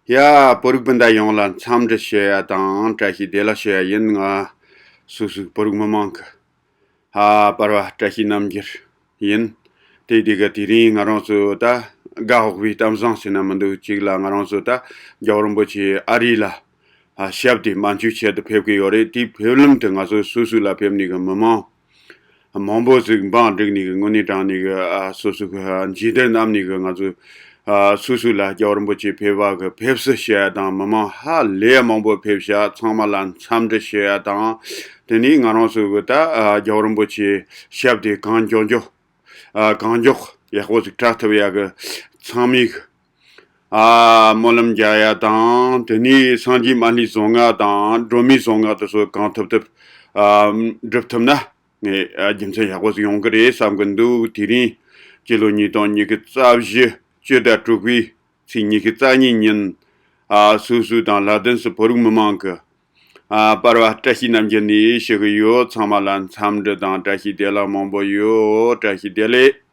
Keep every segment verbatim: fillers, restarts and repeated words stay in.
ཡ། བོད་རིགས་སྤུན་ཟླ་ཡོངས་ལ་འཚམས་འདྲི་ཞུ་ཡ་དང་བཀྲ་ཤིས་བདེ་ལེགས་ཞུ་ཡ་ཡིན། ང་སོ་སོའི་བོད་རིགས་མི་མང་གི་ཨ་པར་བ་བཀྲ་ཤིས་རྣམ་རྒྱལ་ཡིན། དེ་དེ་ག་དེ་རིང་ང་རང་ཚོ་ད་དགའ་ཧོག་པའི་གཏམ་བཟང་ཟེར་ན་མི་འདུག་གཅིག་ལ་ང་རང་ཚོ་ད་རྒྱལ་བ་རིན་པོ་ཆེ་ཨ་རི་ལ་ཨ་ཞབས་དེ་མན་ཇུའི་ཆེད་དུ་ཕེབས་ཀྱི་ཡོད་རེད། དེའི་ཕེབས་ལམ་དུ་ང་ཚོ་སོ་སོ་ལ་ཕེབས་ནས་གི་མི་མང་མང་པོ་ཟིག་འབངས་བསྒྲིགས་ནས་གི་དངོས་གནས་དྲང་ནས་གི་ཨ་སོ་སོ་གི་ཨ་མཇལ་དར་བསྣམས་ནས་གི་ང་ཚོ་ཨ་སོ་སོ་ལ་རྒྱལ་བ་རིན་པོ་ཆེ་ཕེབས་པ་གི་ཕེབས་བསུ་ཞུ་ཡ་དང་། མི་མང་ཧ་ལས་མང་པོ་ཕེབས་ཤག་ཚང་མ་ལ་འཚམས་འདྲི་ཞུ་ཡ་དང་། དེ་ནས་ང་རང་ཚོ་གི་ད་ཨ་རྒྱལ་བ་རིན་པོ་ཆེ་ཞབས་དེ་གང་མགྱོགས་མགྱོགས་ཨ་གང་མགྱོགས་ཡག་པོ་ཟིག་གྲགས་ཐུབ་ཡ་གི་ཚང་མས་གི་ཨ་སྨོན་ལམ་རྒྱག་ཡ་དང་། དེ་ནས་སངས་རྒྱས་མ་ཎི་བཟང་ངན་དང་སྒྲོལ་མའི་བཟང་ངན་དེ་ཚོ་གང་ཐུབ་ཐུབ་ཨ་སྒྲུབ་ཐུབ་ན། ངས་ཨ་རྒྱུ་མཚན་ཡག་པོ་ཞིག་ཡོང་གི་རེད་བསམ་གི་འདུག་དེ་རིང་སྤྱི་ལོ་ཉིས་སྟོང་ཉི་ཤུ་རྩ་བཞི་སྤྱི་ཟླ་དྲུག་པའི་ཚེས་ཉི་ཤུ་རྩ་གཉིས་ཉིན་ཨ་སོ་སོ་དང་ལ་དྭགས་སུ་བོད་རིགས་མི་མང་གི་ཨ་པར་བ་བཀྲ་ཤིས་རྣམ་རྒྱལ་ནས་ཞུ་གི་ཡོད། ཚང་མ་ལ་འཚམས་འདྲི་དང་བཀྲ་ཤིས་བདེ་ལེགས་མང་པོ་ཡོད། བཀྲ་ཤིས་བདེ་ལེགས།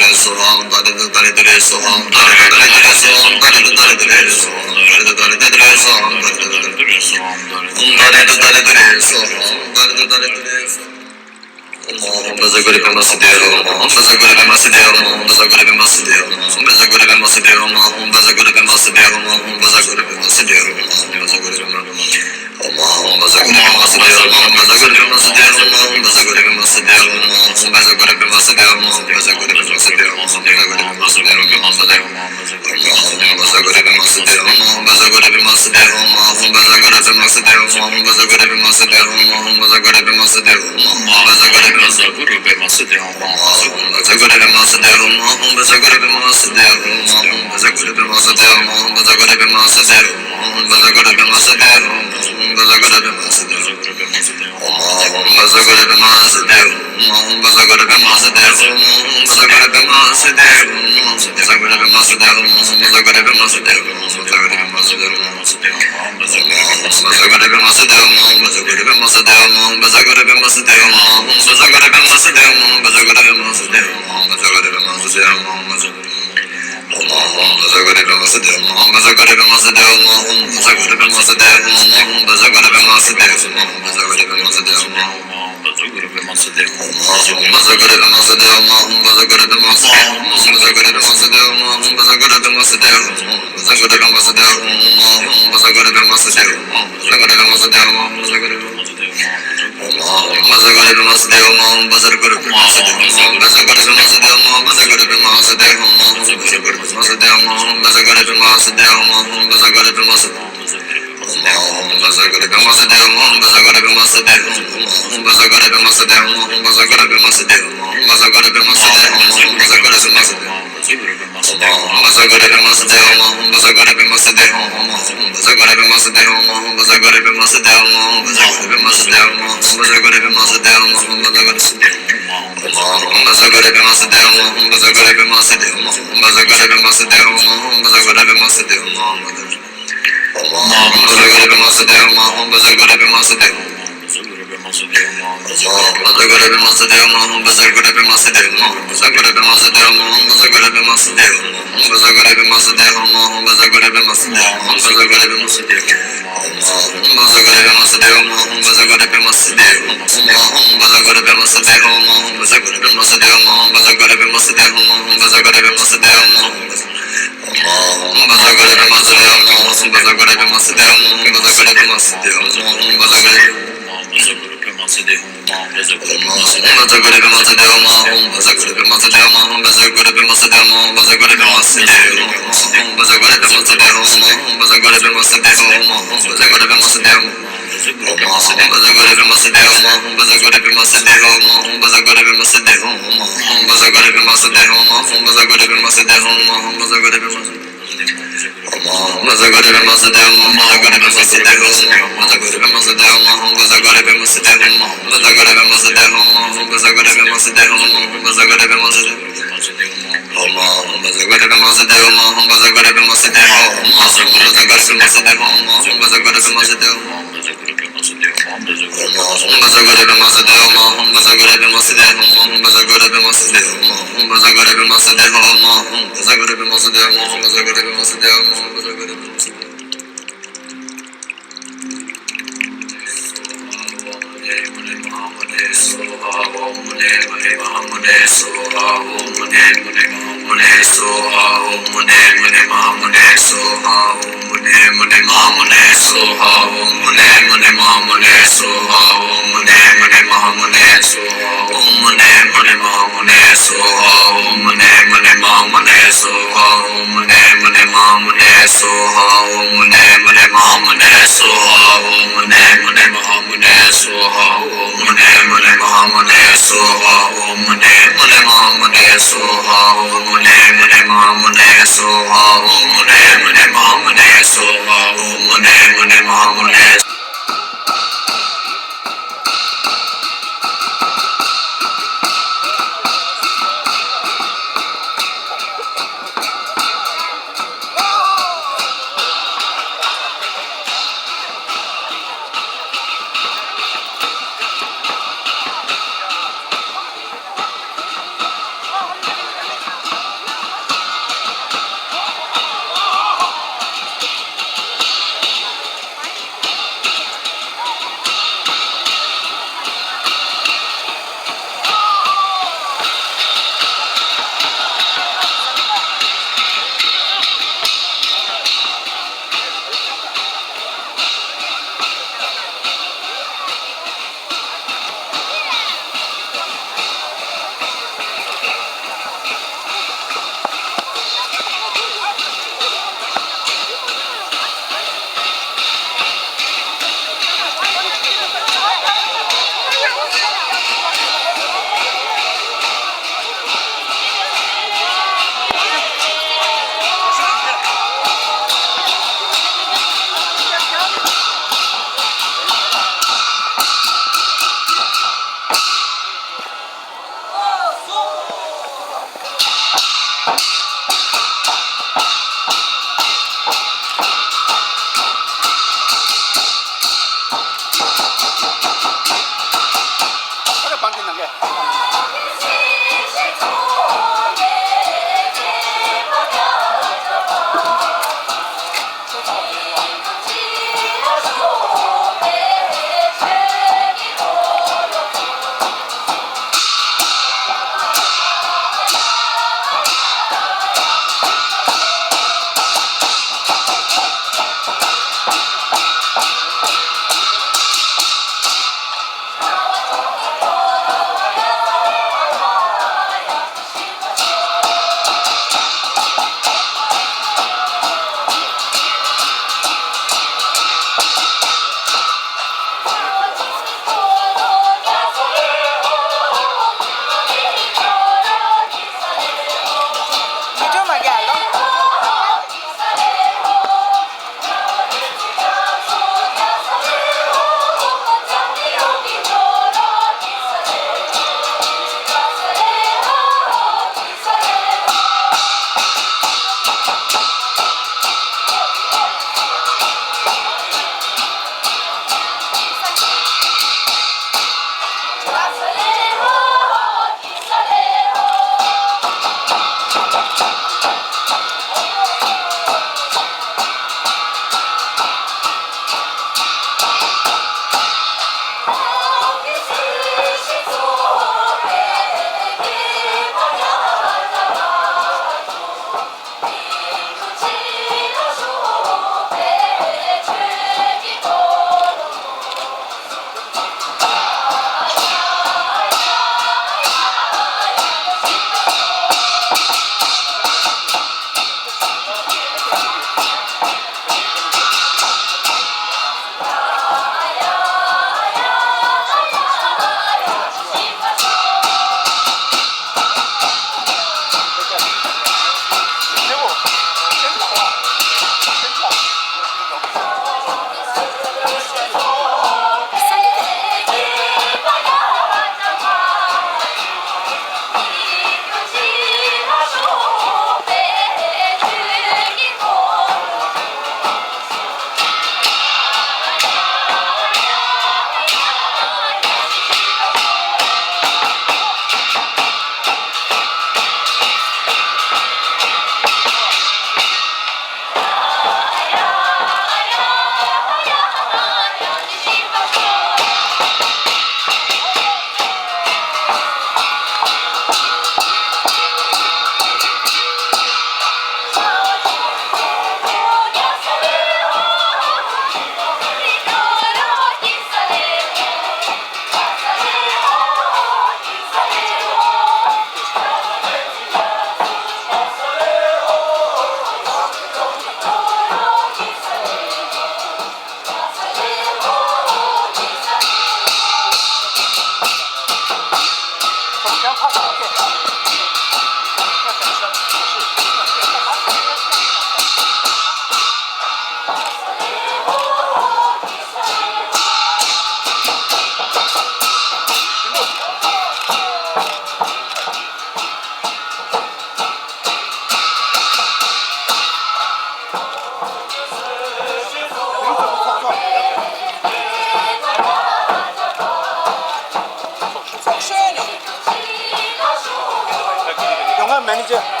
ཁྱོད་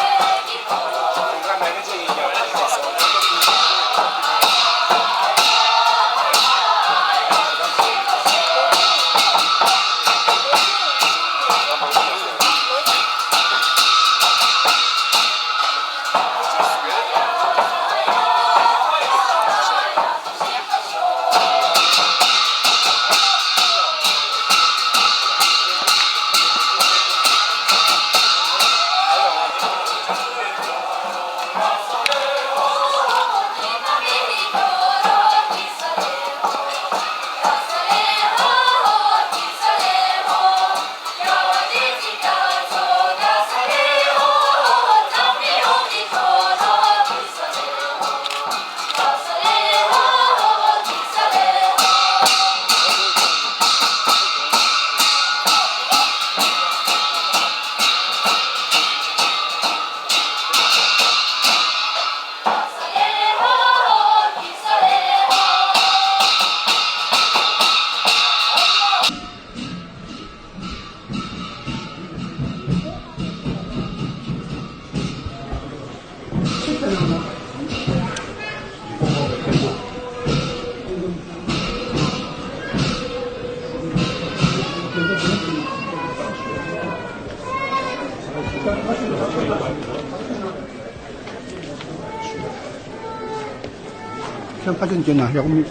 ཕ་ཆེན་བྱོན་ན་ཡག་མི།